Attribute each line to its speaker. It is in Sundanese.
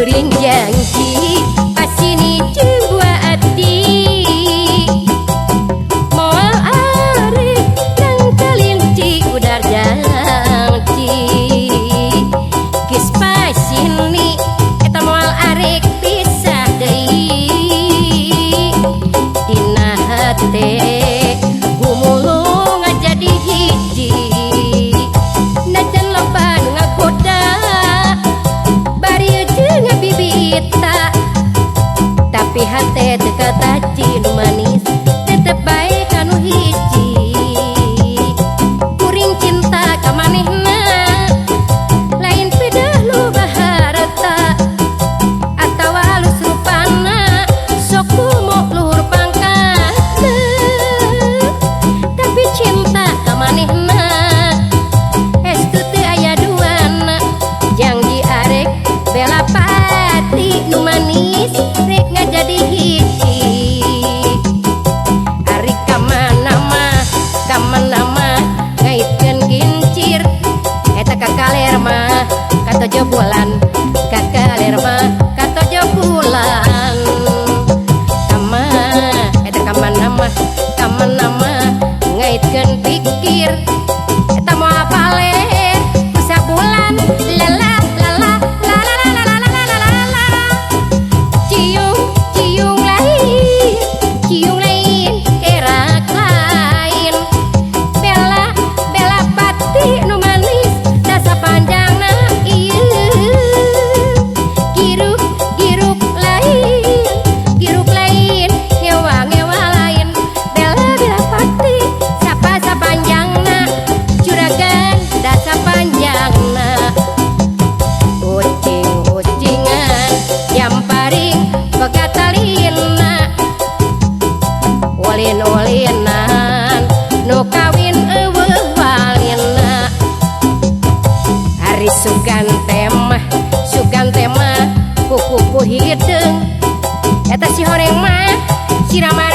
Speaker 1: Kuring janji pasini jeung buah ati moal arek nang kalinci udar jangci geus pasini eta moal arek pisah deui dina hate gumulung ngajadi hiji najan loba nu ngagoda bari jeung ngabibita tapi hate teu kataji nu manis tetep bae kanu hiji kuring cinta ka manehna lain pedah loba harta atawa alus rupana sok kumo luhur pangkatna tapi cinta ka manehna estu teu aya duana janji arek bela pati nu manis rek ngajadi hiji ari ka mana mah ngaitkeun gincir eta ka kaler mah katojo bulan ka kaler mah katojo bulan kama eta ka mana mah ngaitkeun pikir eta moal balik ku sabulan la la la la la la la la la la la la ciung ciung lain kerak lain bela bela pati nu manis dasa panjangna ieu giruk giruk lain ngewa ngewa lain bela bela pati sapa sapanjangna juragan dasa panjangna ucing-ucingan jamparing pegatalina ulin-ulinan nu kawin eueuh walina ari sugan teh mah kuku hideung eta si horeng mah siraman.